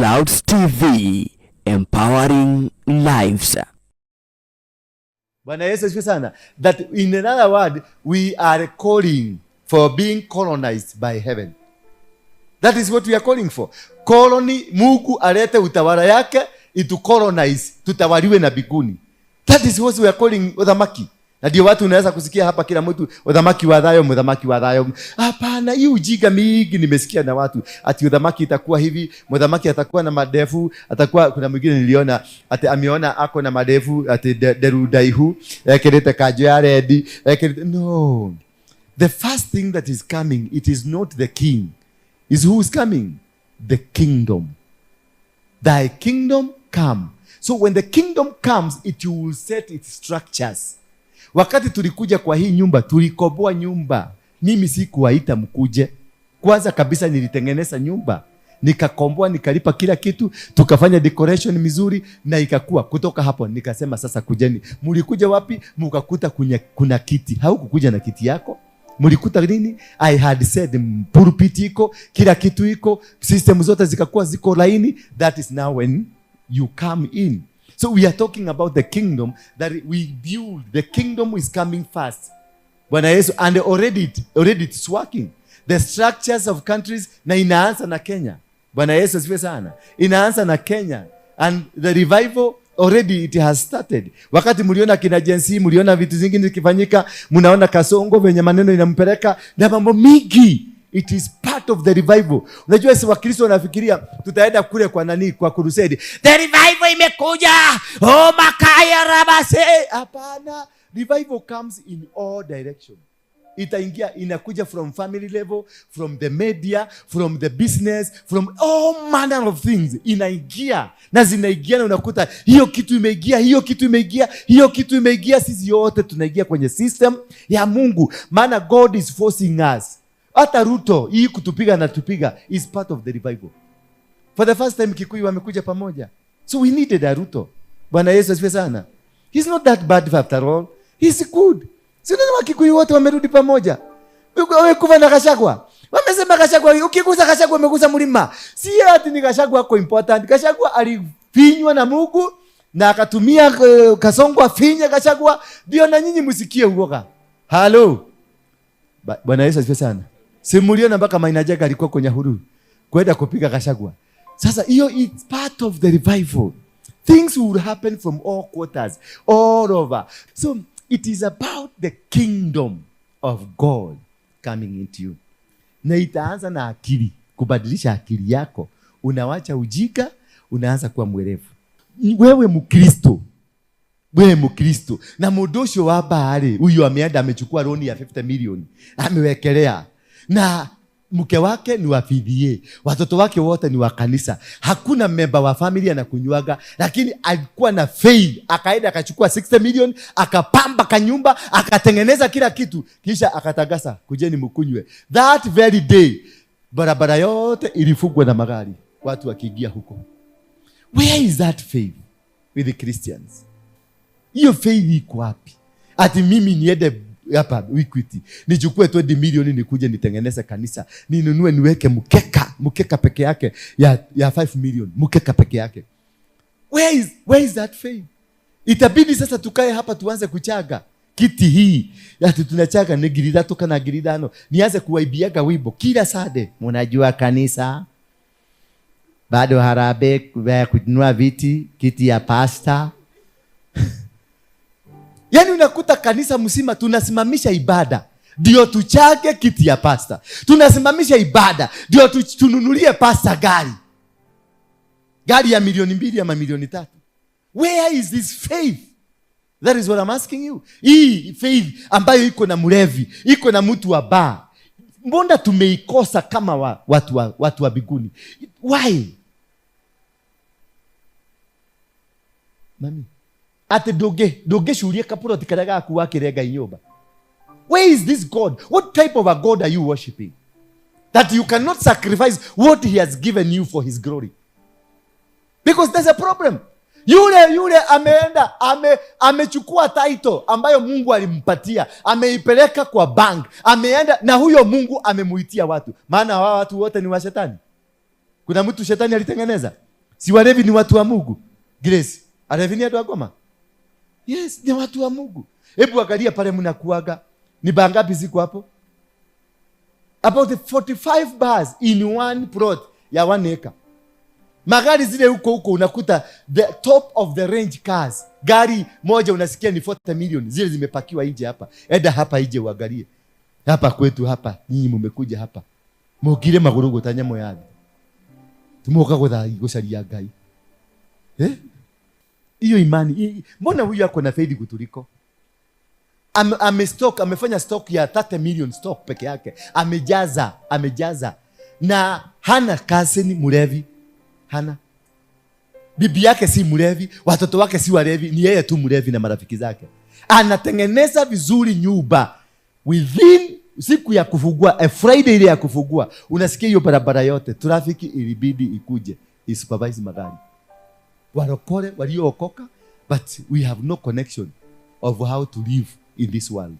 Clouds TV, empowering lives. Bwana Yesu asifiwe sana. That in another word, we are calling for being colonized by heaven. That is what we are calling for. Colony, Mungu alete utawala yake itu colonize, tutawaliwe na biguni. That is what we are calling uthamaki. Na ndio watu unaweza kusikia hapa kila mtu uthamaki wa thayo, muthamaki wa thayo. Hapana, hii ujinga mingi nimesikia na watu ati uthamaki itakuwa hivi, muthamaki atakuwa na madefu, atakuwa kuna mwingine niliona ati ameona ako na madefu ati deru daihu, ekirite kanjo ya red, ekirite no. The first thing that is coming, it is not the king. Is who is coming? The kingdom. Thy kingdom come. So when the kingdom comes, it will set its structures. Wakati tulikuja kwa hii nyumba, tulikoboa nyumba. Mimi sikuwaita mkuje. Kwanza kabisa nilitengeneza nyumba, nikakomboa, nikalipa kila kitu, tukafanya decoration mizuri na ikakuwa. Kutoka hapo nikasema sasa kujeni. Mlikuja wapi? Mkakuta kuna kiti. Haukukuja na kiti yako. Mlikuta nini? I had said pulpit iko, kila kitu iko, system zote zikakuwa ziko laini. That is now when you come in. So we are talking about the kingdom that we build. The kingdom is coming fast. Bwana Yesu, and already it's working. The structures of countries, na inaanza na Kenya. Bwana Yesu asifiwe sana. Inaanza na Kenya. And the revival already it has started. Wakati mliona kina Gen Z, mliona vitu zingine zikifanyika, mnaona Kasongo venye maneno inampeleka na mambo mingi. It is part of the revival. Unajua si Wakristo wanafikiria tutaenda kule kwa nani, kwa crusade. The revival imekuja. Oh, makaya rabase. Hapana. Revival comes in all direction. Itaingia, inakuja from family level, from the media, from the business, from all manner of things. Inaingia na zinaingia, na unakuta hiyo kitu imeingia, hiyo kitu imeingia, hiyo kitu imeingia. Sisi yote tunaingia kwenye system ya Mungu, maana God is forcing us. Hata Ruto hii kutupiga na tupiga is part of the revival. For the first time Kikuyu wamekuja pamoja, so we needed a Ruto. Bwana Yesu asifiwe sana. He's not that bad after all. He's good. Si unaona Wakikuyu wote wamerudi pamoja. Wamekufa na Gachagua. Wamesema Gachagua, ukigusa Gachagua umegusa mlima. Si ati ni Gachagua ako important. Gachagua alifinywa na Mungu na akatumia Kasongo afinye Gachagua ndio na nyinyi msikie uoga. Halo. Bwana Yesu asifiwe sana. Si mliona mpaka Maina Njenga alikuwa kwenye huru kwenda kupiga Gachagua. Sasa hiyo it's part of the revival. Things will happen from all quarters, all over. So it is about the kingdom of God coming into you. Na itaanza na akili, kubadilisha akili yako. Unawacha ujinga, unaanza kuwa mwerevu. Wewe Mkristo, wewe Mkristo, na mũndũ ũcio wa mbari huyu ameenda amechukua loan ya 50 million, amewekelea, na mke wake ni wa PDA, watoto wake wote ni wa kanisa, hakuna member wa family anakunywaga, lakini alikuwa na faith, akaenda akachukua 60 million, akapamba kanyumba, akatengeneza kila kitu, kisha akatangaza kujeni mkunywe. That very day barabara yote ilifungwa na magari, watu wakiingia huko. Where is that faith with the Christians? Hiyo faith iko wapi? Ati mimi niende hapa Equity nichukue 20 milioni nikuje nitengeneze kanisa, ninunue niweke mkeka, mkeka peke yake ya 5 million, mkeka peke yake. Where is that faith? Itabidi sasa tukae hapa tuanze kuchaga kiti hii. Ati tunachaga ni ngiri ithatũ kana ngiri ithano. Nianze kuwaibiaga wimbo kila Sunday. Mnajua kanisa bado harambee ya kununua viti, kiti ya pasta. Yaani unakuta kanisa mzima tunasimamisha ibada ndio tuchage kiti ya pasta. Tunasimamisha ibada ndio tununulie pasta gari. Gari ya milioni 2 ama milioni 3. Where is this faith? That is what I'm asking you. Hii faith ambayo iko na mlevi, iko na mtu wa bar. Mbona tumeikosa kama watu wa biguni? Why? Mami, ati ndũngĩcuria kapuroti karĩa gaku wakĩre Ngai nyũmba. Where is this God? What type of a God are you worshiping? That you cannot sacrifice what he has given you for his glory. Because there's a problem. Yule ameenda, amechukua title ambayo Mungu alimpatia, ameipeleka kwa bank, ameenda na huyo Mungu amemuitia watu. Maana hawa watu wote ni wa shetani. Kuna mtu shetani alitengeneza? Si walevi ni watu wa Mungu? Grace, alevi ni watu wa Goma? Yes, ni watu wa Mungu. Hebu angalia pale mnakuaga. Ni baa ngapi ziko hapo? About 45 bars in one plot ya 1 acre. Magari zile huko huko unakuta the top of the range cars. Gari moja unasikia ni 40 million, zile zimepakiwa nje hapa. Enda hapa nje uangalie. Hapa kwetu hapa, nyinyi mmekuja hapa. Mugire maguru gutanya moyathi. Tumuka gutha gucaria Ngai. Hiyo imani, mbona huyu ako na faith kutuliko? Ame stock, amefanya stock ya 30 million stock peke yake. Amejaza. Na hana cousin mlevi. Hana. Bibi yake si mlevi, watoto wake si walevi, ni yeye tu mlevi na marafiki zake. Anatengeneza vizuri nyumba. Within siku ya kufungua, a Friday ile ya kufungua, unasikia hiyo barabara yote, traffic ilibidi ikuje, isupervise magari. Warokore waliookoka, but we have no connection of how to live in this world.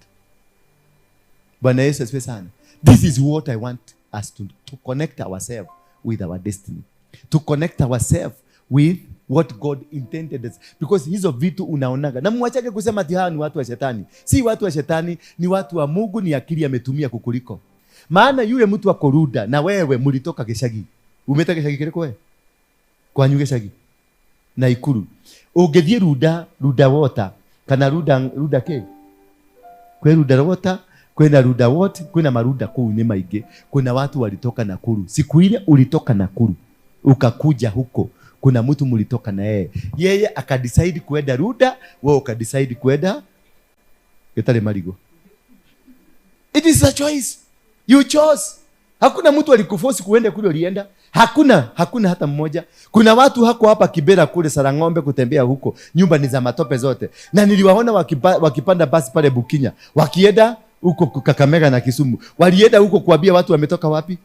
Bwana Yesu asifiwe sana. This is what I want us to connect ourselves with our destiny. To connect ourselves with what God intended us. Because hizo vitu unaonaga. Na muachake kusema ati hawa ni watu wa shetani. Si watu wa shetani, ni watu wa Mungu, ni akili ametumia kukuliko. Maana yule mtu wa Runda na wewe mulitoka Gicagi. Umetoka Gicagi kiriko wewe? Kwanyu Gicagi. Na Ikuru. Ũngĩthiĩ Runda, Runda Water, kana Runda, Runda kĩ? Kwĩ Runda Water, kwĩna Runda what, kwĩna marunda kũu nĩ maingĩ. Kuna watu walitoka Nakuru. Siku ile ulitoka Nakuru, ukakuja huko, kuna mtu mulitoka na yeye. Yeye akadecide kuenda Runda, wewe ukadecide kuenda Gitare Marigo. It is a choice. You chose. Hakuna mtu alikuforce kuenda kule ulienda. Hakuna, hakuna hata mmoja. Kuna watu hako hapa Kibera kule Sarang'ombe kutembea huko. Nyumba ni za matope zote. Na niliwaona wakipanda basi pale Bukinya. Wakienda huko Kakamega na Kisumu. Walienda huko kuambia watu wametoka wapi?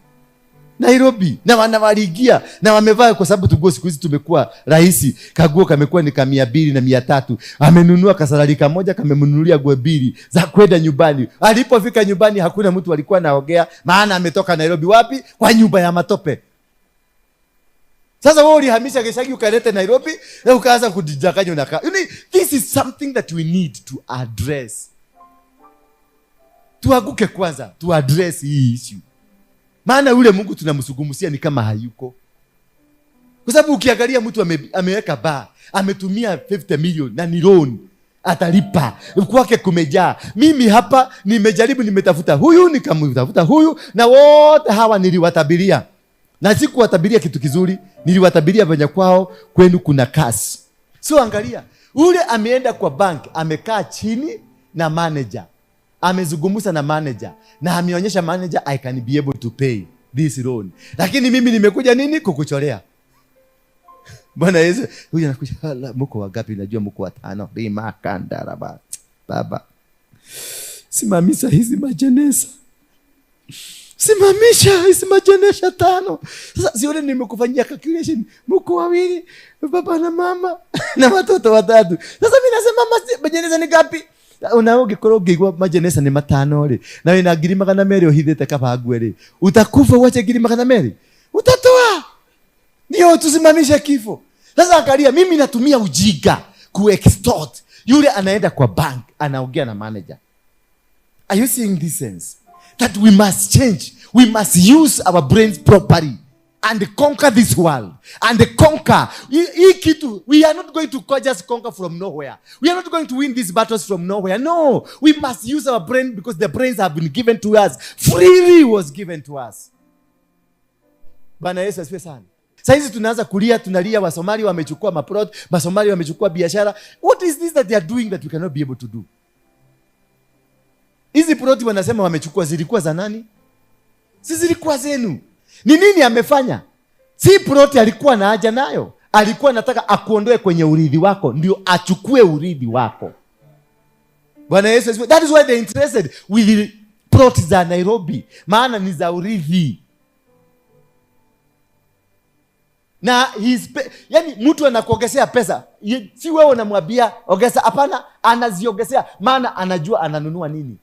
Nairobi. Na wanawaligia na wamevaa, kwa sababu tuguo siku hizi tumekuwa rahisi. Kaguo kamekuwa ni ka 200 na 300. Amenunua kasalari kamoja, kamemnunulia nguo mbili za kwenda nyumbani. Alipofika nyumbani hakuna mtu alikuwa anaongea, maana ametoka Nairobi wapi? Kwa nyumba ya matope. Sasa wewe ulihamisha Gicagi ukalete Nairobi na ukaanza kujidanganya unakaa. You know, this is something that we need to address. Tuaguke kwanza, tu address hii issue. Maana yule Mungu tunamsugumusia ni kama hayuko. Kwa sababu ukiangalia mtu ameweka bar, ametumia 50 million na ni loan, atalipa. Kwake kumejaa. Mimi hapa nimejaribu, nimetafuta huyu, nikamtafuta huyu, na wote hawa niliwatabiria. Na sikuwatabiria kitu kizuri, niliwatabiria venye kwao kwenu kuna kasi. So angalia, ule ameenda kwa bank, amekaa chini na manager. Amezungumza na manager na ameonyesha manager, I can be able to pay this loan. Lakini mimi nimekuja nini? Kukuchorea. Bwana Yesu, huyu anakuja, ala, mko wangapi? Najua mko watano. Rima kandaraba. Baba. Simamisha hizi majeneza. Simamisha hizi majeneza 5. Sasa sione nimekufanyia calculation. Mko wawili, baba na mama na watoto watatu. Sasa mimi nasema majeneza ni ngapi? Una ũngĩkorwo ũngĩigua majeneza nĩ 5 rĩ, na wĩna ngiri magana merĩ ũhithĩte kabangue rĩ, utakufa uache ngiri magana merĩ? Utatoa. Ndio tusimamishe kifo. Sasa angalia, mimi natumia ujinga ku-extort. Yule anaenda kwa bank, anaongea na manager. Are you seeing this sense? That we must change. We must use our brains properly and conquer this world. And conquer. Hii kitu, we are not going to just conquer from nowhere. We are not going to win these battles from nowhere. No. We must use our brain because the brains have been given to us. Freely was given to us. Bwana Yesu asifiwe sana. Saizi tunaanza kulia, tunalia Wasomali wamechukua maplot, Wasomali wamechukua biashara. What is this that they are doing that we cannot be able to do? Hizi plot wanasema wamechukua zilikuwa za nani? Si zilikuwa zenu. Ni nini amefanya? Si plot alikuwa na haja nayo. Alikuwa anataka akuondoe kwenye urithi wako, ndio achukue urithi wako. Bwana Yesu asifiwe. That is why they interested with the plot za Nairobi. Maana ni za urithi. Na his yani mtu anakuongezea pesa, si wewe unamwambia ongeza, hapana, anaziongezea maana anajua ananunua nini.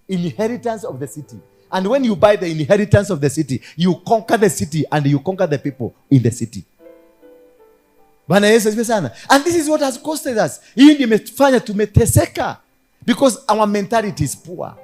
Inheritance of the city. And when you buy the inheritance of the city, you conquer the city and you conquer the people in the city. Bwana Yesu asifiwe sana. And this is what has costed us. Hii ndio imefanya tumeteseka, because our mentality is poor.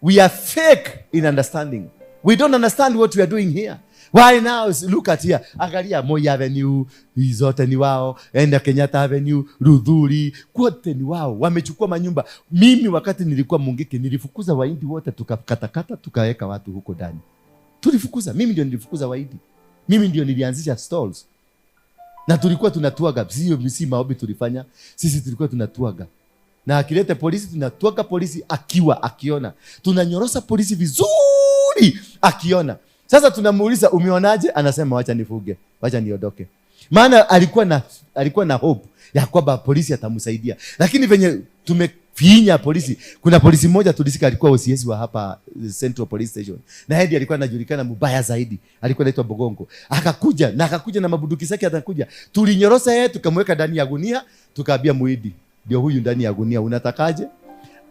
We are fake in understanding. We don't understand what we are doing here. Why now? Look at here. Angalia Moi Avenue, zote ni wao. Enda Kenyatta Avenue, Luthuli, kote ni wao. Wamechukua manyumba. Mimi wakati nilikuwa Mungiki nilifukuza Wahindi wote, tukakatakata, tukaweka watu huko ndani. Tulifukuza. Mimi ndio nilifukuza Wahindi. Mimi ndio nilianzisha stalls. Na tulikuwa tunatuaga, sio si maombi tulifanya. Sisi tulikuwa tunatuaga. Na akilete polisi tunatuaga polisi akiwa akiona. Tunanyorosa polisi vizuri akiona. Sasa tunamuuliza umeonaje? Anasema wacha nifuge, wacha niondoke. Maana alikuwa na hope ya kwamba polisi atamsaidia. Lakini venye tumefinya polisi, kuna polisi mmoja tulisika alikuwa OCS wa hapa Central Police Station. Na yeye ndiye alikuwa anajulikana mbaya zaidi. Alikuwa anaitwa Bogongo. Akakuja na akakuja na mabuduki zake atakuja. Tulinyorosa yeye tukamweka ndani ya gunia, tukaambia Muhindi, ndio huyu ndani ya gunia unatakaje?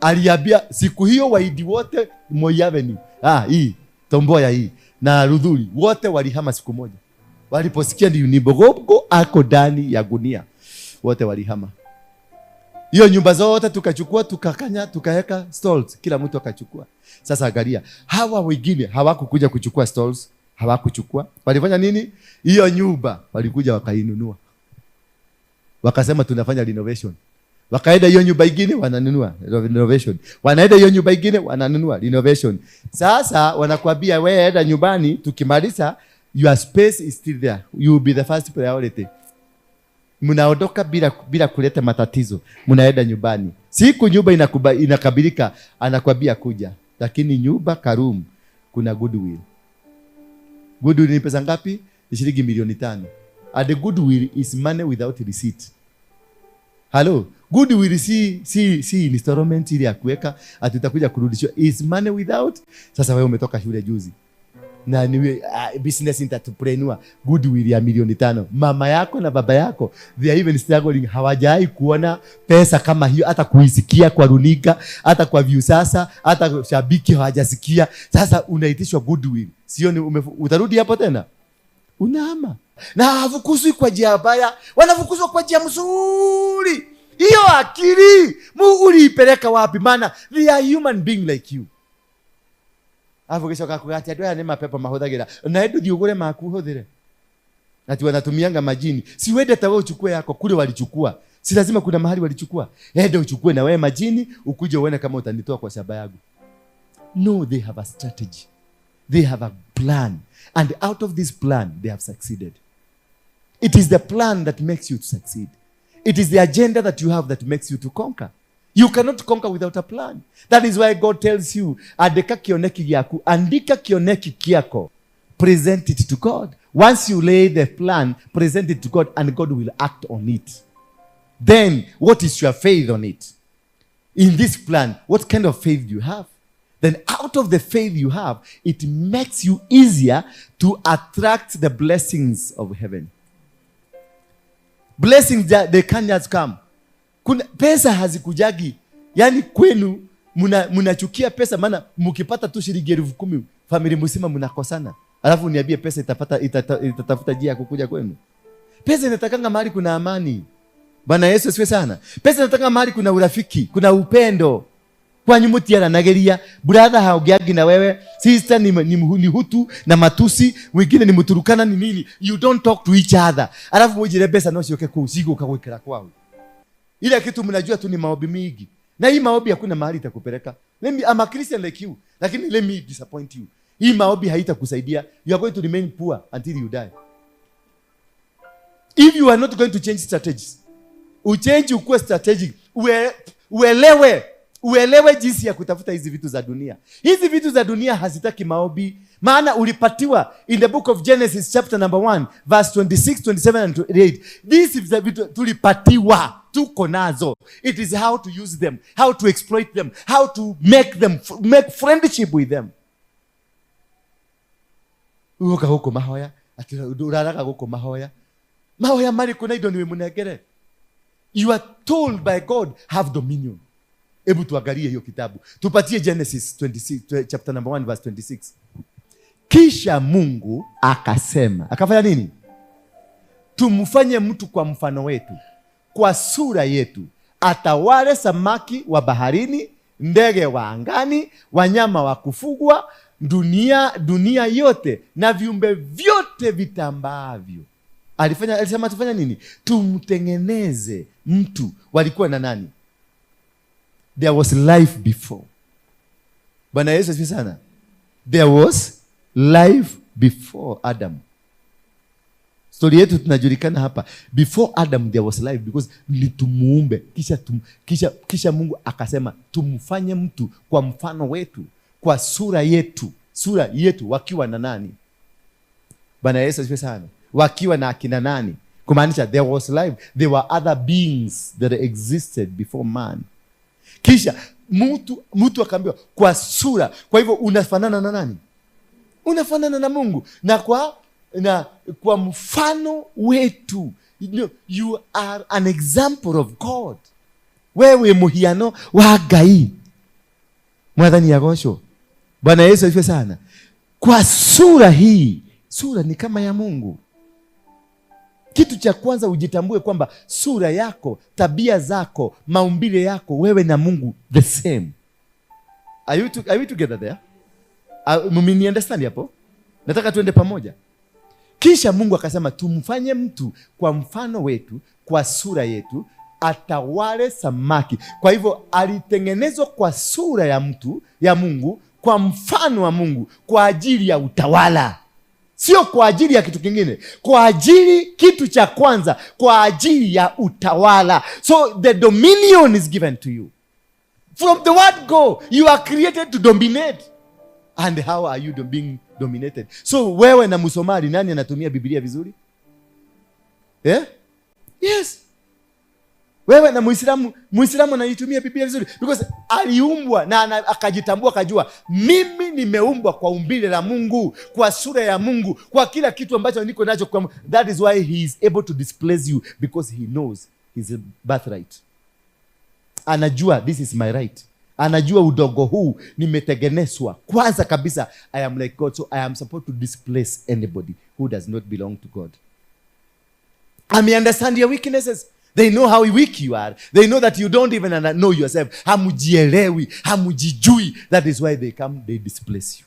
Aliambia siku hiyo Wahindi wote Moi Avenue, hii Tom Mboya hii na Luthuli wote walihama siku moja. Waliposikia ni Bogongo ako ndani ya gunia, wote walihama. Hiyo nyumba zote tukachukua, tukakanya, tukaweka stalls, kila mtu akachukua. Sasa angalia, hawa wengine hawakukuja kuchukua stalls, hawakuchukua. Walifanya nini? Hiyo nyumba walikuja wakainunua. Wakasema tunafanya renovation. Wakaenda hiyo nyumba ingine wananunua renovation. Wanaenda hiyo nyumba ingine wananunua renovation. Sasa wanakuambia wewe enda nyumbani, tukimaliza your space is still there. You will be the first priority. Mnaondoka bila kuleta matatizo. Mnaenda nyumbani. Siku nyumba inakabilika, anakuambia kuja. Lakini nyumba karum kuna goodwill. Goodwill ni pesa ngapi? Ni shilingi 5,000,000. And the goodwill is money without receipt. Hello? Goodwill si installment ile ya kuweka ati utakuja kurudishwa. Is money without. Sasa wewe umetoka shule juzi. Na ni business entrepreneur, goodwill ya 5,000,000. Mama yako na baba yako they are even struggling, hawajai kuona pesa kama hiyo, hata kuisikia kwa runinga, hata kwa view sasa, hata shabiki hawajasikia. Sasa unaitishwa goodwill. Sio ni utarudi hapo tena? Unahama. Na hawafukuzwi kwa njia mbaya, wanafukuzwa kwa njia mzuri. Hiyo akili Mungu uliipeleka wapi? Maana they are human being like you. Alafu kisha kakuga ati andũ aya nĩ mapepo mahũthagĩra. Na ĩndũ thiĩ ũgũre maku ũhũthĩre. Ati wanatumianga majini. Si uende hata wewe uchukue yako kule walichukua. Si lazima kuna mahali walichukua. Ende uchukue na wewe majini ukuje uone kama utanitoa kwa shamba yangu. No, they have a strategy. They have a plan. And out of this plan, they have succeeded. It is the plan that makes you to succeed. It is the agenda that you have that makes you to conquer. You cannot conquer without a plan. That is why God tells you, andika kioneki gyaku, andika kioneki kyako, present it to God. Once you lay the plan, present it to God and God will act on it. Then, what is your faith on it? In this plan, what kind of faith do you have? Then out of the faith you have, it makes you easier to attract the blessings of heaven. Blessings that they can just come. Kuna pesa hazikujagi. Yaani kwenu mnachukia pesa, maana mkipata tu shilingi 10,000 family mzima mnakosana. Alafu niambie pesa itatafuta njia ya kukuja kwenu. Pesa inatakanga mahali kuna amani. Bwana Yesu asifiwe sana. Pesa inatakanga mahali kuna urafiki, kuna upendo. Kwanyu mutiaranageria, brother haongeagi na wewe, sister ni Hutu na Matusi, mwingine ni Mturukana ni nini. You don't talk to each other. Alafu mujire pesa no cioke kuu, cigũka gwikara kwao. Ile kitu mnajua tu ni maombi mingi. Na hii maombi hakuna mahali itakupeleka. Let me, I'm a Christian like you, lakini let me disappoint you. Hii maombi haitakusaidia. You are going to remain poor until you die. If you are not going to change strategies, uchange ukuwe strategic, uelewe jinsi ya kutafuta hizi vitu za dunia. Hizi vitu za dunia hazitaki maombi. Maana ulipatiwa in the book of Genesis chapter number 1 verse 26, 27 and 28. This is the vitu tulipatiwa, tuko nazo. It is how to use them, how to exploit them, how to make friendship with them. Uoka huko mahoya, ati uraraga huko mahoya. Mahoya mari kuna indo niwe munengere. You are told by God, have dominion. Hebu tuangalie hiyo kitabu. Tupatie Genesis 26, chapter number 1 verse 26. Kisha Mungu akasema. Akafanya nini? Tumfanye mtu kwa mfano wetu, kwa sura yetu, atawale samaki wa baharini, ndege wa angani, wanyama wa kufugwa, dunia yote na viumbe vyote vitambaavyo. Alisema tufanye nini? Tumtengeneze mtu. Walikuwa na nani? There was life before. Bwana Yesu asifiwe sana. There was life before Adam. Story yetu tunajulikana hapa. Before Adam there was life, because ni tumuumbe. Kisha Mungu akasema tumfanye mtu kwa mfano wetu, kwa sura yetu. Sura yetu wakiwa na nani? Bwana Yesu asifiwe sana. Wakiwa na akina nani? Kumaanisha there was life. There were other beings that existed before man. Kisha mtu akaambiwa kwa sura. Kwa hivyo unafanana na nani? Unafanana na Mungu. Na kwa mfano wetu. You know, you are an example of God. Wewe muhiano wa Ngai. Mwathani agocwo. Bwana Yesu asifiwe sana. Kwa sura hii, sura ni kama ya Mungu. Kitu cha kwanza ujitambue kwamba sura yako, tabia zako, maumbile yako, wewe na Mungu the same. Are we together there? Mimi understand hapo? Nataka tuende pamoja. Kisha Mungu akasema tumfanye mtu kwa mfano wetu, kwa sura yetu, atawale samaki. Kwa hivyo alitengenezwa kwa sura ya mtu, ya Mungu, kwa mfano wa Mungu, kwa ajili ya utawala. Sio kwa ajili ya kitu kingine. Kwa ajili, kitu cha kwanza, kwa ajili ya utawala. So the dominion is given to you. From the word go, you are created to dominate. And how are you being dominated? So wewe na Msomali, nani anatumia Biblia vizuri? Yes. Wewe na Muislamu, Muislamu anaitumia Biblia vizuri because aliumbwa na akajitambua, akajua mimi nimeumbwa kwa umbile la Mungu, kwa sura ya Mungu, kwa kila kitu ambacho niko nacho kwa Mungu. That is why he is able to displace you, because he knows his birthright. Anajua this is my right. Anajua udogo huu nimetengenezwa. Kwanza kabisa I am like God, so I am supposed to displace anybody who does not belong to God. I may understand your weaknesses. They know how weak you are. They know that you don't even know yourself. Hamujielewi, hamujijui. That is why they come, they displace you.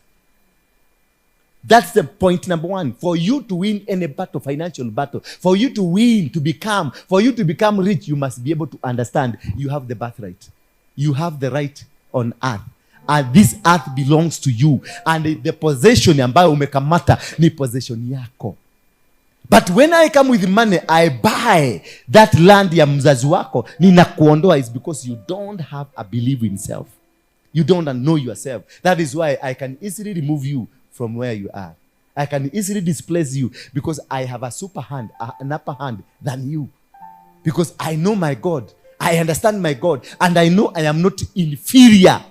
That's the point number one. For you to win any battle, financial battle, for you to win, to become, for you to become rich, you must be able to understand you have the birthright. You have the right on earth. And this earth belongs to you. And the possession ambayo umekamata ni possession yako. But when I come with money, I buy that land ya mzazi wako, ninakuondoa, is because you don't have a belief in self. You don't know yourself. That is why I can easily remove you from where you are. I can easily displace you because I have a super hand, an upper hand than you. Because I know my God. I understand my God. And I know I am not inferior.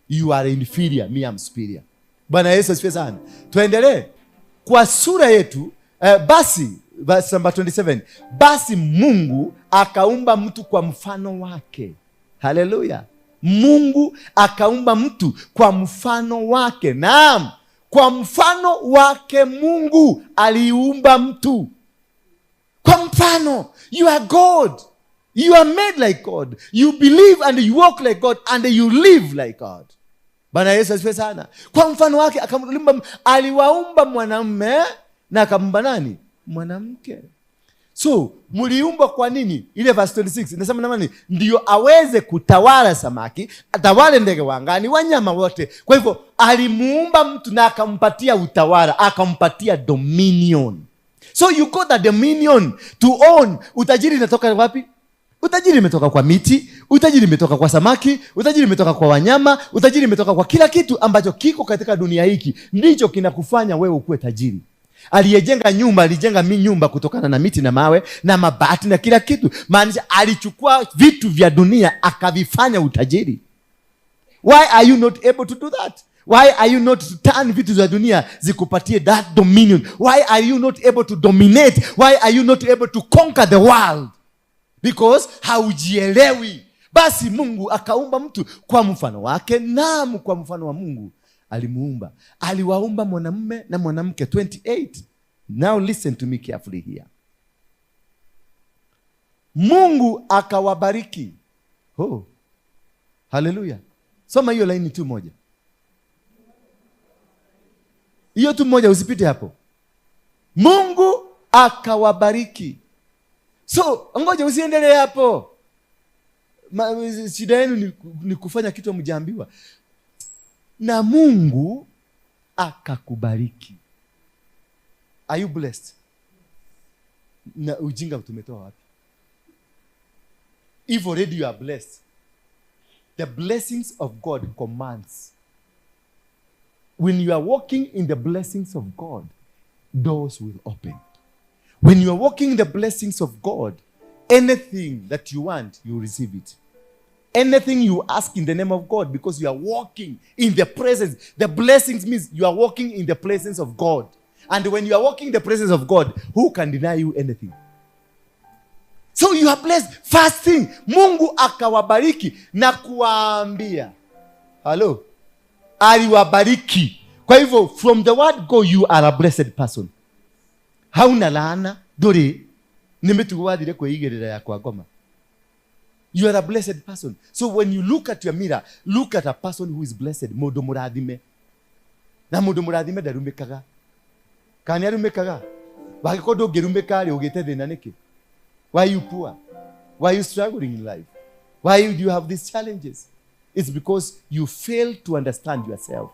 You are inferior. Me, I'm superior. Bwana Yesu asifiwe sana. Tuendelee. Kwa sura yetu, basi, verse number 27. Basi Mungu akaumba mtu kwa mfano wake. Hallelujah. Mungu akaumba mtu kwa mfano wake. Naam, kwa mfano wake Mungu aliumba mtu. Kwa mfano, you are God. You are made like God. You believe and you walk like God and you live like God. Bwana Yesu asifiwe sana. Kwa mfano wake akamuumba, aliwaumba mwanamume na akamuumba nani? Mwanamke. So, mliumbwa kwa nini? Ile verse 26 inasema nani? Ndio aweze kutawala samaki, atawale ndege wa angani, wanyama wote. Kwa hivyo alimuumba mtu na akampatia utawala, akampatia dominion. So you got the dominion to own. Utajiri inatoka wapi? Utajiri imetoka kwa miti, utajiri imetoka kwa samaki, utajiri imetoka kwa wanyama, utajiri imetoka kwa kila kitu ambacho kiko katika dunia hiki. Ndicho kinakufanya wewe ukuwe tajiri. Aliyejenga nyumba, alijenga mi nyumba kutokana na miti na mawe na mabati na kila kitu. Maanisha alichukua vitu vya dunia akavifanya utajiri. Why are you not able to do that? Why are you not to turn vitu vya dunia zikupatie that dominion? Why are you not able to dominate? Why are you not able to conquer the world? Because haujielewi. Basi Mungu akaumba mtu kwa mfano wake, naam kwa mfano wa Mungu alimuumba. Aliwaumba mwanamume na mwanamke. 28. Now listen to me carefully here. Mungu akawabariki. Oh. Haleluya. Soma hiyo laini tu moja. Hiyo tu moja, usipite hapo. Mungu akawabariki. So, ngoja usiendelee hapo. Shida yenu ni kufanya kitu hamjaambiwa. Na Mungu akakubariki. Are you blessed? Na ujinga tumetoa wapi? If already you are blessed, the blessings of God commands. When you are walking in the blessings of God, doors will open. When you are walking in the blessings of God, anything that you want, you receive it. Anything you ask in the name of God, because you are walking in the presence. The blessings means you are walking in the presence of God. And when you are walking in the presence of God, who can deny you anything? So you are blessed. First thing, Mungu akawabariki na kuwaambia. Hello? Aliwabariki. Kwa hivyo, from the word go, you are a blessed person. Hauna laana, dore, nimetuwadhire kuigerera ya kwa goma. You are a blessed person. So when you look at your mirror, look at a person who is blessed. Mundu murathime. Na mundu murathime ndarumikaga. Kana arumikaga? Wangĩkorwo ndũngĩrumĩka rĩ, ũgĩte thĩna nĩkĩ? Why you poor? Why you struggling in life? Why do you have these challenges? It's because you fail to understand yourself.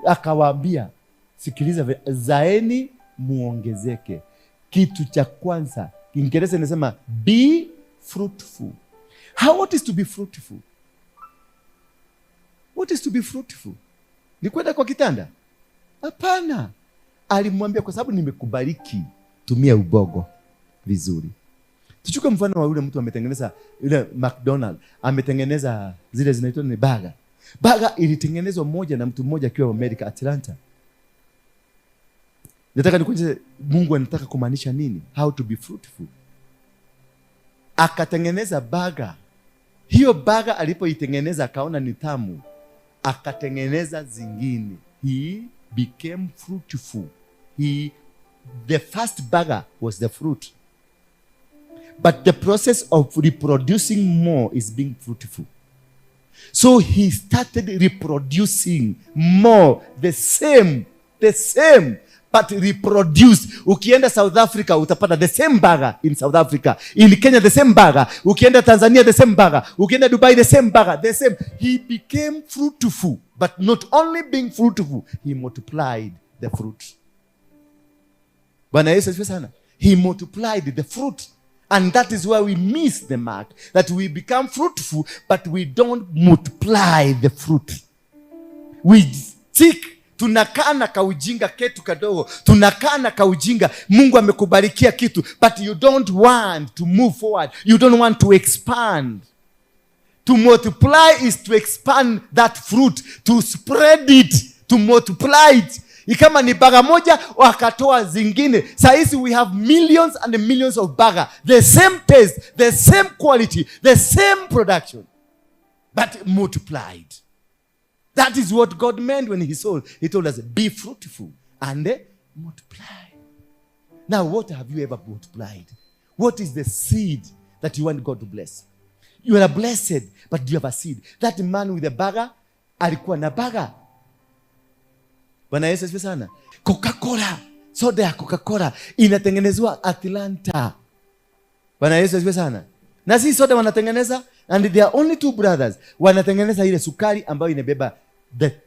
Akawaambia, sikiliza, zaeni muongezeke. Kitu cha kwanza, Kiingereza inasema be fruitful. How, what is to be fruitful? What is to be fruitful? Ni kwenda kwa kitanda? Hapana. Alimwambia kwa sababu nimekubariki, tumia ubogo vizuri. Tuchukue mfano wa yule mtu ametengeneza yule McDonald, ametengeneza zile zinaitwa ni burger. Burger ilitengenezwa moja na mtu mmoja akiwa America, Atlanta. Nataka nikuonyeshe Mungu anataka kumaanisha nini? How to be fruitful. Akatengeneza burger. Hiyo burger alipoitengeneza akaona ni tamu, akatengeneza zingine. He became fruitful. The first burger was the fruit. But the process of reproducing more is being fruitful. So he started reproducing more, the same, but reproduced. Ukienda South Africa, utapata the same burger in South Africa. In Kenya, the same burger. Ukienda Tanzania, the same burger. Ukienda Dubai, the same burger, the same. He became fruitful. But not only being fruitful, he multiplied the fruit. Bwana Yesu asifiwe sana. He multiplied the fruit. And that is where we miss the mark. That we become fruitful, but we don't multiply the fruit. We stick. Tunakaa na kaujinga ketu kadogo. Tunakaa na kaujinga. Mungu amekubarikia kitu, but you don't want to move forward. You don't want to expand. To multiply is to expand that fruit, to spread it, to multiply it. Kama ni baga moja, wakatoa zingine. Saizi we have millions and millions of burger. The same taste, the same quality, the same production, but multiplied. That is what God meant when he sold. He told us, be fruitful and multiply. Now, what have you ever multiplied? What is the seed that you want God to bless? You are blessed, but do you have a seed? That man with the burger, alikuwa na burger. Bwana Yesu asifiwe sana. Coca-Cola, soda ya Coca-Cola inatengenezwa Atlanta. Bwana Yesu asifiwe sana. Na si soda wanatengeneza, and there are only two brothers wanatengeneza ile sukari ambayo inabeba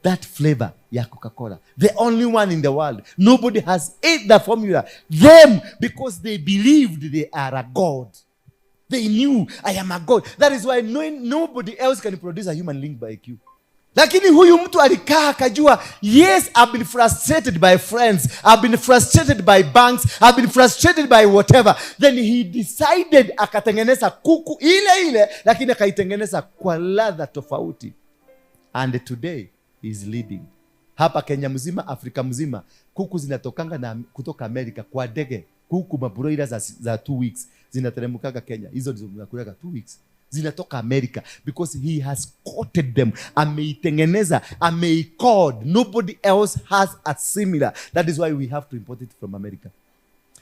that flavor ya Coca-Cola. The only one in the world. Nobody has ate the formula. Them, because they believed they are a god. They knew I am a god. That is why nobody else can produce a human link by you. Lakini huyu mtu alikaa akajua, yes, I've been frustrated by friends, I've been frustrated by banks, I've been frustrated by whatever. Then he decided akatengeneza kuku ile ile, lakini akaitengeneza kwa ladha tofauti. And today he is leading. Hapa Kenya mzima, Afrika mzima, kuku zinatokanga na kutoka Amerika kwa ndege. Kuku mabroiler za 2 weeks zinateremkaga Kenya. Hizo ndizo mnakulaga 2 weeks. Zinatoka America because he has coated them. Ameitengeneza, ameicode. Nobody else has a similar. That is why we have to import it from America.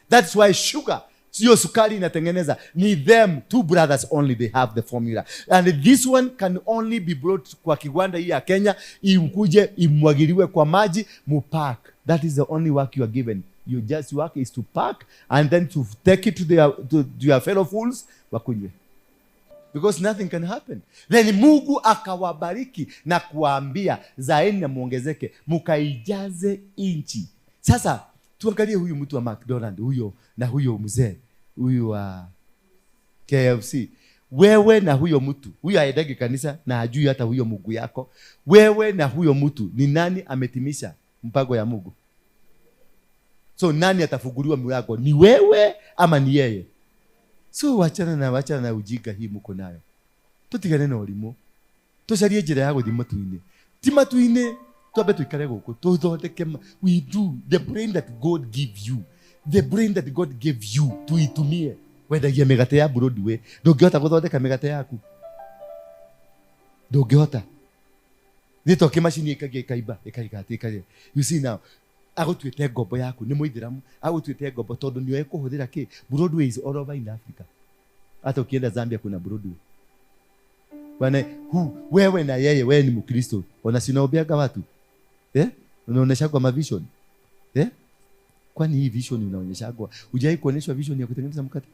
That's why sugar, Sio sukari inatengeneza, ni them two brothers only, they have the formula. And this one can only be brought kwa kiwanda hii ya Kenya, ikuje imwagiliwe kwa maji, mupack. That is the only work you are given. You just work is to pack and then to take it to your fellow fools wakunywe. Because nothing can happen. Then Mungu akawabariki na kuwaambia zaeni na muongezeke, mukaijaze inchi. Sasa tuangalie huyu mtu wa McDonald huyo na huyo mzee huyu wa KFC. Wewe na huyo mtu, huyo haendagi kanisa na hajui hata huyo Mungu yako. Wewe na huyo mtu, ni nani ametimisha mpango ya Mungu? So nani atafunguliwa mlango? Ni wewe ama ni yeye? So wachana na ujinga hii mko nayo. Tutigane na ũrimũ. Tucarie njĩra ya gũthiĩ matu-inĩ. Ti matu-inĩ, twambe tuikare gũkũ, tũthondeke we do the brain that God give you. The brain that God gave you, tuitumie. Wendagia mĩgate ya Broadway, ndũngĩhota gũthondeka mĩgate yaku. Ndũngĩhota. Nĩ to kĩmacini ĩkagia ĩkaimba, ĩkaiga atĩ ĩkarĩa. You see now, agũtuĩte ngombo yaku, nĩ mũithĩramu, agũtuĩte ngombo tondũ nĩoĩ kũhũthĩra kĩ. Broadway is all over in Africa. Hata ukienda Zambia kuna Broadway. Bwana, wewe na yeye, wewe ni Mkristo. Ona si unaombeaga watu? Unaonyesha kwa mavision. Kwani hii vision unaonyesha kwa? Hujai kuonyeshwa vision ya kutengeneza mkate?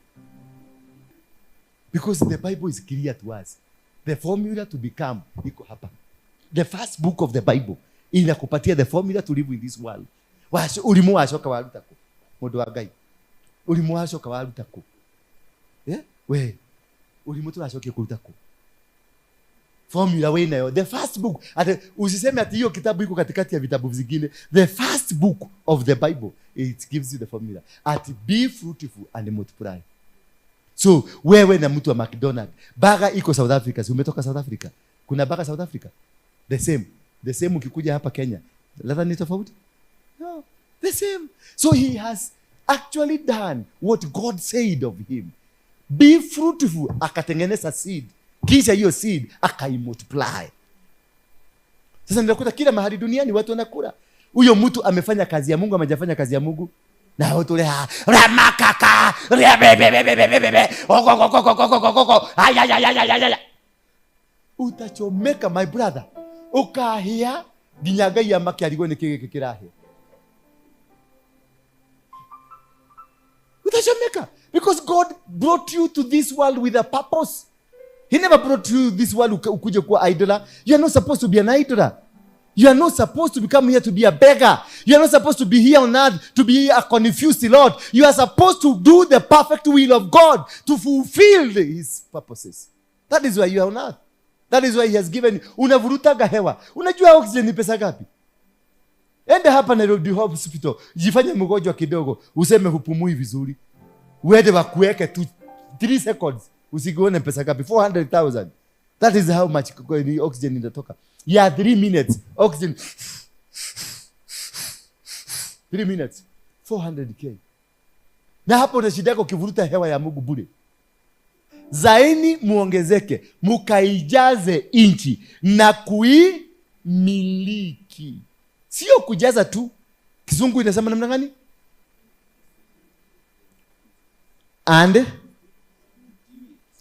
Because the Bible is clear to us. The formula to become iko hapa. The first book of the Bible inakupatia the formula to live in this world. Ulimu wacoka waruta ku? Mundu wa Ngai. Ulimu wacoka waruta ku? We. Ulimu turacokia kuruta ku? Formula we nayo. The first book. Ate, usiseme ati hiyo kitabu iko katikati ya vitabu vingine. The first book of the Bible, it gives you the formula. At be fruitful and multiply. So, wewe na mtu wa McDonald, baga iko South Africa, si umetoka South Africa? Kuna baga South Africa? The same. The same ukikuja hapa Kenya. Ladha ni tofauti? No, the same. So he has actually done what God said of him. Be fruitful, akatengeneza seed. Kisha hiyo seed akaimultiply. Sasa ninakuta kila mahali duniani watu wanakula. Huyo mtu amefanya kazi ya Mungu, amejafanya kazi ya Mungu. Na watu lea ramakaka rebebebebebebe okokokokokokoko ayayayayaya. Utachomeka my brother. Ukahia nginya Ngai amake arigwo nĩ kĩ gĩkĩ kĩrahĩa. Utachomeka because God brought you to this world with a purpose. He never brought you this world ukuje kuwa idler. You are not supposed to be an idler. You are not supposed to become here to be a beggar. You are not supposed to be here on earth to be a confused Lord. You are supposed to do the perfect will of God to fulfill his purposes. That is why you are on earth. That is why he has given you. Unavurutaga hewa. Unajua oxygen ni pesa ngapi? Enda hapa Nairobi Hospital, jifanye mgonjwa kidogo, useme hupumui vizuri. Uende wakuweke tu 3 seconds, usione pesa ngapi? 400,000. That is how much oxygen inatoka. Yeah, 3 minutes. Oxygen. 3 minutes. 400k. Na hapo unashida yako ukivuruta hewa ya Mungu bure. Zaeni muongezeke, mukaijaze inchi na kuimiliki. Sio kujaza tu. Kizungu inasema namna gani?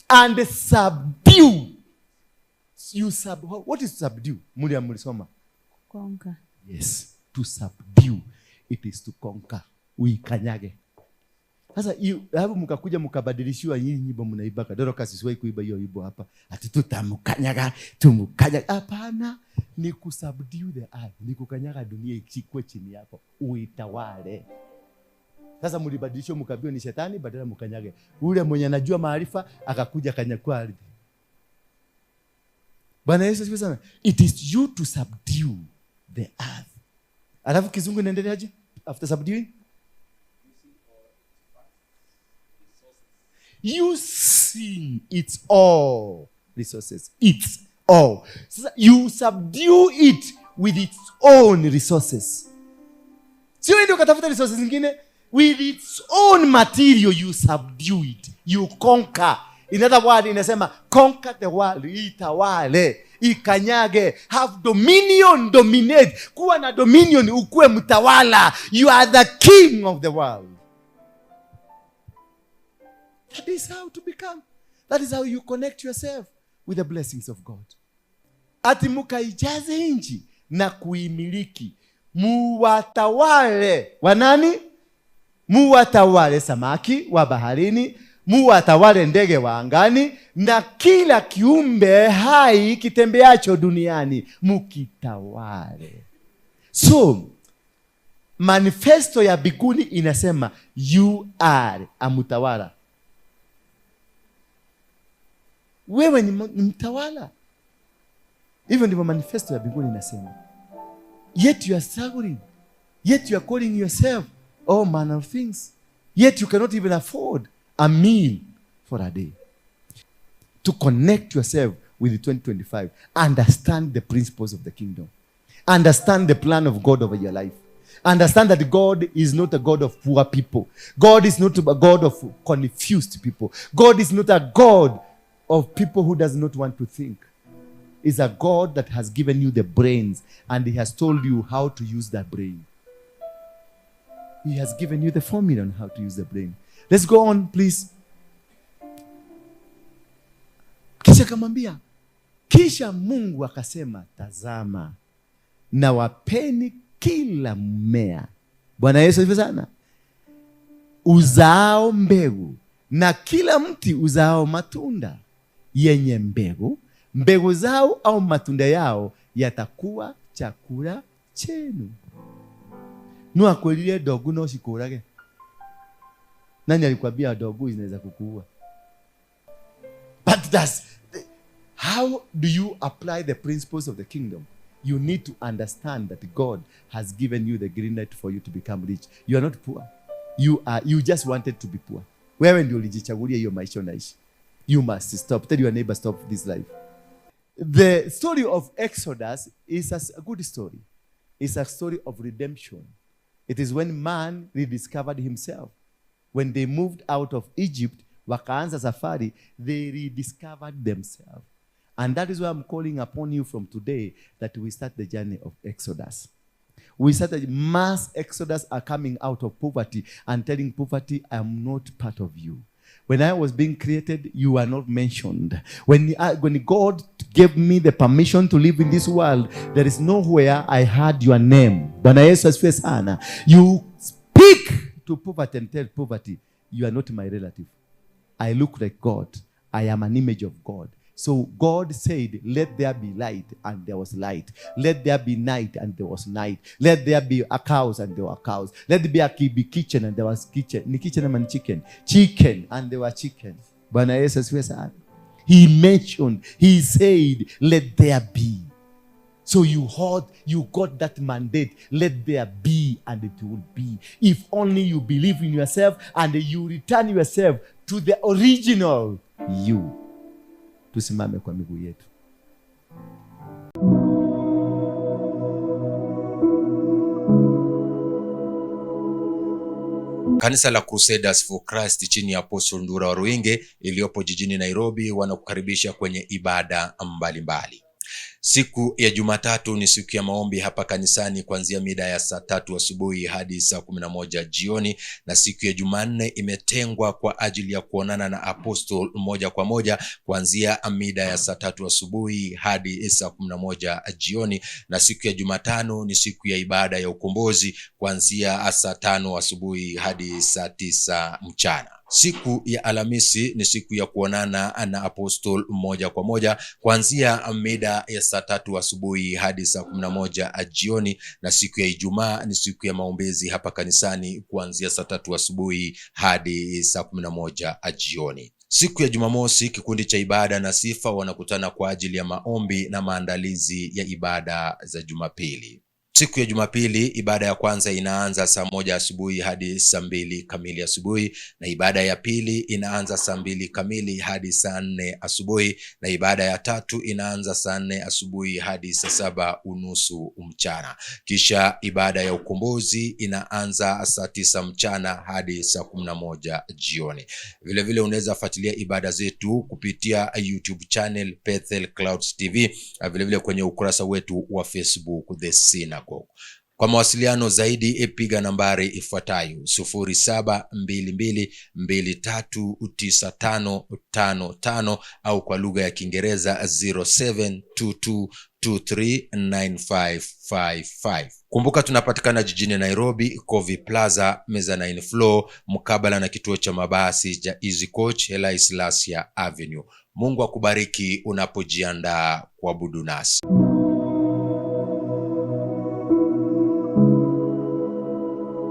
And subdue. You sub, what is subdue? Muri amulisoma. Conquer. Yes, to subdue. It is to conquer. Uikanyage. Sasa hapo mkakuja mkabadilishiwa nyinyi nyimbo mnaibaka. Dorcas siwahi kuiba hiyo wimbo hapa. Ati tutamkanyaga, tumkanyaga. Hapana, ni kusubdue the earth. Ni kukanyaga dunia ikikwe chini yako. Uitawale. Sasa mlibadilishwa mkaambiwa ni shetani badala mkanyage. Ule mwenye anajua maarifa akakuja akanyakua ardhi. Bwana Yesu asifiwe sana. It is you to subdue the earth. Alafu kizungu inaendeleaje? After subduing? Using its all resources. Its all. So you subdue it with its own resources. Sio ndio ukatafuta resources zingine? With its own material you subdue it. You conquer. In other words, inasema conquer the world, itawale, ikanyage, have dominion, dominate. Kuwa na dominion, ukuwe mtawala. You are the king of the world. That is how to become. That is how you connect yourself with the blessings of God. Ati mukaijaze nchi na kuimiliki, muwatawale wanani? Muwatawale samaki wa baharini, muwatawale ndege wa angani, na kila kiumbe hai kitembeacho duniani mukitawale. So manifesto ya biguni inasema you are a mutawala. Wewe ni mtawala. Hivyo ndivyo manifesto ya biguni inasema. Yet you are struggling. Yet you are calling yourself all manner of things. Yet you cannot even afford a meal for a day. To connect yourself with the 2025, understand the principles of the kingdom. Understand the plan of God over your life. Understand that God is not a God of poor people. God is not a God of confused people. God is not a God of people who does not want to think. Is a God that has given you the brains and he has told you how to use that brain. He has given you the formula on how to use the brain. Let's go on, please. Kisha akamwambia, kisha Mungu akasema, tazama, na wapeni kila mmea. Bwana Yesu asifiwe sana. Uzao mbegu na kila mti uzao matunda yenye mbegu, mbegu zao au matunda yao yatakuwa chakula chenu. No akwĩrire ndogu no cikũrage. Nani alikwambia ndogu zinaweza kukuua? But that's how do you apply the principles of the kingdom? You need to understand that God has given you the green light for you to become rich. You are not poor. You just wanted to be poor. Wewe ndio ulijichagulia hiyo maisha unaishi. You must stop. Tell your neighbor, stop this life. The story of Exodus is a good story. It's a story of redemption. It is when man rediscovered himself. When they moved out of Egypt, wakaanza safari, they rediscovered themselves. And that is why I'm calling upon you from today that we start the journey of Exodus. We started mass exodus are coming out of poverty and telling poverty, I am not part of you. When I was being created, you were not mentioned. When God gave me the permission to live in this world, there is nowhere I heard your name. Bwana Yesu asifiwe sana. You speak to poverty and tell poverty, you are not my relative. I look like God. I am an image of God. So God said, let there be light, and there was light. Let there be night, and there was night. Let there be a cows, and there were cows. Let there be a kitchen, and there was kitchen. Ni kitchen ama chicken? Chicken, and there were chickens. Bwana Yesu asifiwe sana. He mentioned, he said, let there be. So you got that mandate. Let there be, and it will be. If only you believe in yourself and you return yourself to the original you. Tusimame kwa miguu yetu. Kanisa la Crusaders for Christ chini ya Apostle Ndura Waruinge iliyopo jijini Nairobi wanakukaribisha kwenye ibada mbalimbali. Siku ya Jumatatu ni siku ya maombi hapa kanisani kuanzia mida ya saa 3 asubuhi hadi saa 11 jioni, na siku ya Jumanne imetengwa kwa ajili ya kuonana na Apostle moja kwa moja kuanzia mida ya saa 3 asubuhi hadi saa 11 jioni, na siku ya Jumatano ni siku ya ibada ya ukombozi kuanzia saa 5 asubuhi hadi saa 9 mchana. Siku ya Alhamisi ni siku ya kuonana na Apostle moja kwa moja kuanzia mida ya saa 3 asubuhi hadi saa 11 jioni, na siku ya Ijumaa ni siku ya maombezi hapa kanisani kuanzia saa 3 asubuhi hadi saa 11 jioni. Siku ya Jumamosi kikundi cha ibada na sifa wanakutana kwa ajili ya maombi na maandalizi ya ibada za Jumapili. Siku ya Jumapili ibada ya kwanza inaanza saa 1 asubuhi hadi saa 2 kamili asubuhi, na ibada ya pili inaanza saa 2 kamili hadi saa 4 asubuhi, na ibada ya tatu inaanza saa 4 asubuhi hadi saa 7:30 mchana. Kisha ibada ya ukombozi inaanza saa 9 mchana hadi saa 11 jioni. Vile vile unaweza fuatilia ibada zetu kupitia YouTube channel Bethel Clouds TV, na vile vile kwenye ukurasa wetu wa Facebook The Synagogue. Kwa mawasiliano zaidi piga nambari ifuatayo 0722239555 au kwa lugha ya Kiingereza 0722239555. Kumbuka tunapatikana jijini Nairobi, Kovi Plaza, Mezzanine Floor, mkabala na kituo cha mabasi cha Easy Coach, Haile Selassie Avenue. Mungu akubariki unapojiandaa kuabudu nasi.